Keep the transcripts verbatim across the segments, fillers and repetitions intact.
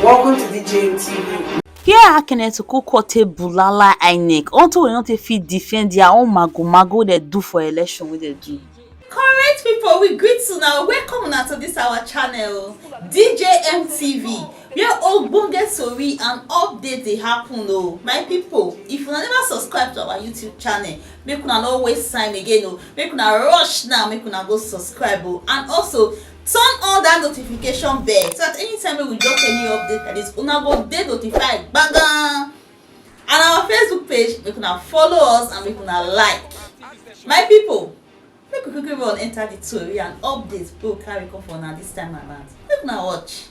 Welcome to D J M T V. Here Akene to cook what a bulala INEC until we not fit defend their own mago mago they do for election wey they do. Correct people, we greet una, welcome una to this our channel, D J M T V, where ogbonge tori and update dey happen o. My people, if una never subscribe to our YouTube channel, make una no waste time again o. Make una rush now, make una go subscribe o. And also, turn on that notification bell so that anytime wey we drop any update like this, una go dey notified gbagan. And our Facebook page, make una follow us and make una like. My people, make we quickly run enter the tori and update wey we carry come for una this time around. Make una watch.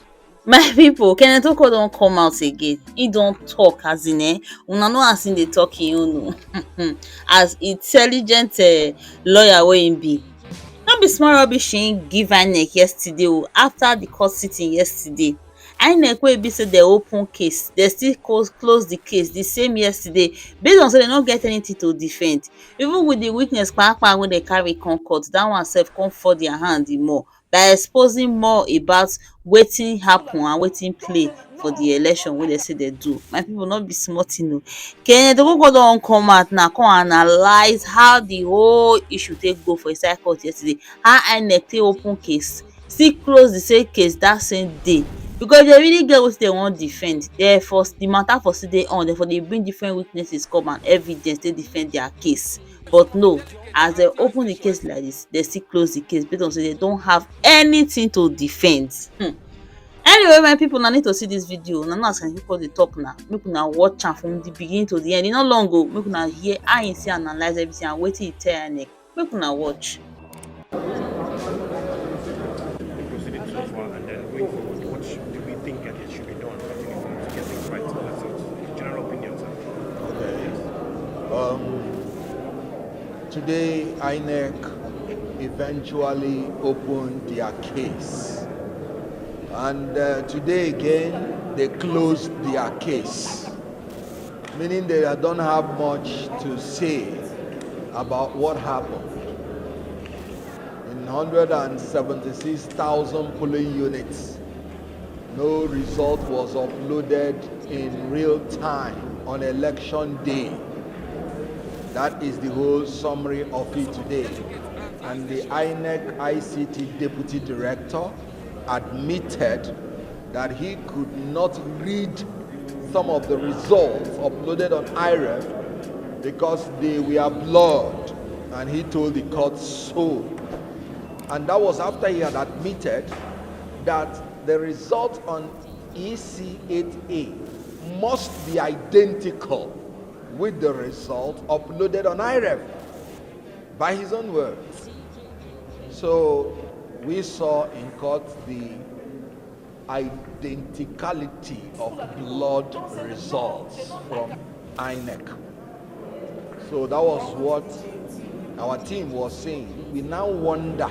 My people, Kenneth Oko don come out again. He don talk as in eh, una know as he dey talk him own o. As intelligent uh, lawyer wey him be. No be small rubbish he give INEC yesterday o, after the court sitting yesterday. INEC wey be say they open case, they still close, close the case the same yesterday based on say they no get anything to defend. Even with the witness kpakpa wey they carry come court, that one sef come fall their hand the more by exposing more about wetin happen and wetin play for the election wey they say they do. My people, no be small thing o. Kenneth Okonkwo don come out now, come analyze how the whole issue take go for inside court yesterday, how INEC take open case, still close the same case that same day, because they really get wetin they wan defend. They for the matter for still dey on, they for dey bring different witnesses come and evidence take defend their case. But no, as they open the case like this, they still close the case based on say they don't have anything to defend. Hmm. Anyway, my people, una need to see this video. Una know as I people dey talk now. Make una watch am from the beginning to the end. E no long o. Make una hear how he say analyze everything and wetin he tell INEC. Make una watch. Proceeding so far, and then going forward, what should, do we think that it should be done? What do you think to get things right? That's it. General opinion, sir. Okay. Um, today, INEC eventually opened their case. And uh, today again, they closed their case, meaning they don't have much to say about what happened. In one hundred seventy-six thousand polling units, no result was uploaded in real time on election day. That is the whole summary of it today. And the INEC ICT deputy director admitted that he could not read some of the results uploaded on IREV because they were blurred, and he told the court so. And that was after he had admitted that the result on E C eight A must be identical with the result uploaded on IREV, by his own words. So we saw in court the identicality of blurred results from INEC. So that was what our team was saying. We now wonder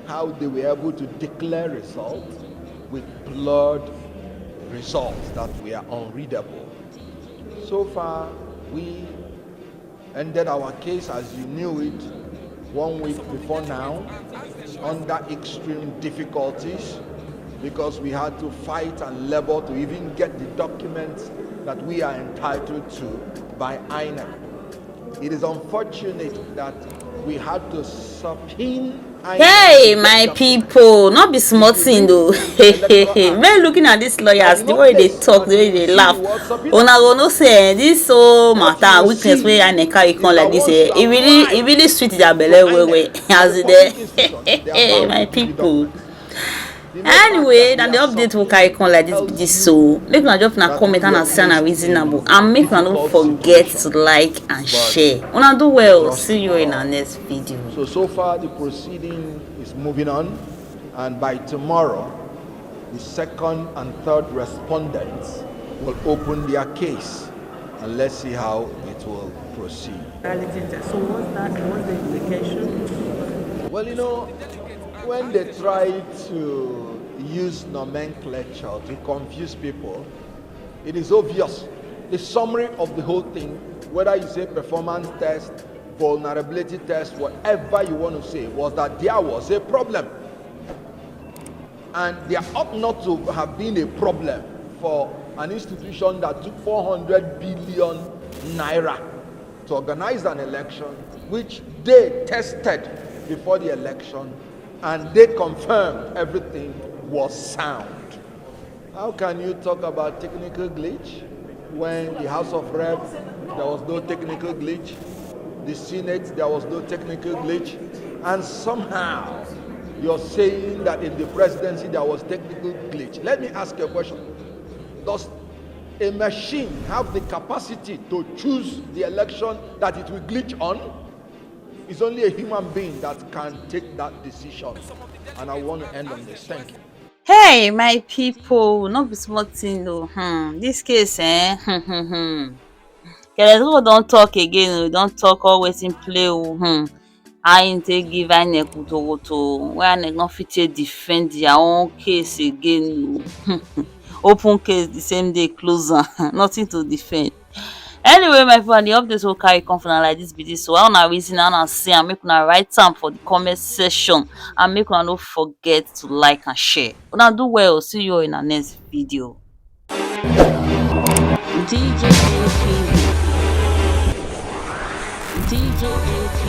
how they were able to declare results with blurred results that were unreadable. So far, we ended our case as you knew it one week before now under extreme difficulties because we had to fight and labor to even get the documents that we are entitled to by INEC. It is unfortunate that we had to subpoena INEC Hey, to my get people, not be small thing though. When looking at these lawyers, the way they talk, the way they laugh, una go know say eh, this so matter and weakness wey INEC carry come like this, eh, e really, e really sweet their belle well well. As e dey, hey, my people. Anyway, na the update wey carry come like this be this, so make una drop una comment and una say na reasonable, and make una no forget to like and share. Una do well. See you in our next video. So, so far the proceeding is moving on, and by tomorrow, the second and third respondents will open their case, and let's see how it will proceed. Reality test. So what's that? What's the implication? Well, you know, when they try to use nomenclature to confuse people, it is obvious. The summary of the whole thing, whether you say performance test, vulnerability test, whatever you want to say, was that there was a problem. And there ought not to have been a problem for an institution that took four hundred billion naira to organize an election, which they tested before the election, and they confirmed everything was sound. How can you talk about technical glitch when the House of Rep, there was no technical glitch, the Senate, there was no technical glitch, and somehow you're saying that in the presidency there was technical glitch? Let me ask you a question. Does a machine have the capacity to choose the election that it will glitch on? It's only a human being that can take that decision. And I want to end on this. Thank you. Hey, my people, no be small thing o. Hmm, this case, eh? Hmm, hmm, hmm. Kelezo don talk again o, don talk all wetin play o. Hmm. How him take give INEC wotowoto, wey INEC no fit take defend their own case again o. Open case the same day, close am. Nothing to defend. Anyway, my people, the updates wey carry come for una like this be this. So how una reason, how una see am, make una write am for the comment section, and make una no forget to like and share. Una do well. See you all in our next video. D J A P V. D J A P V.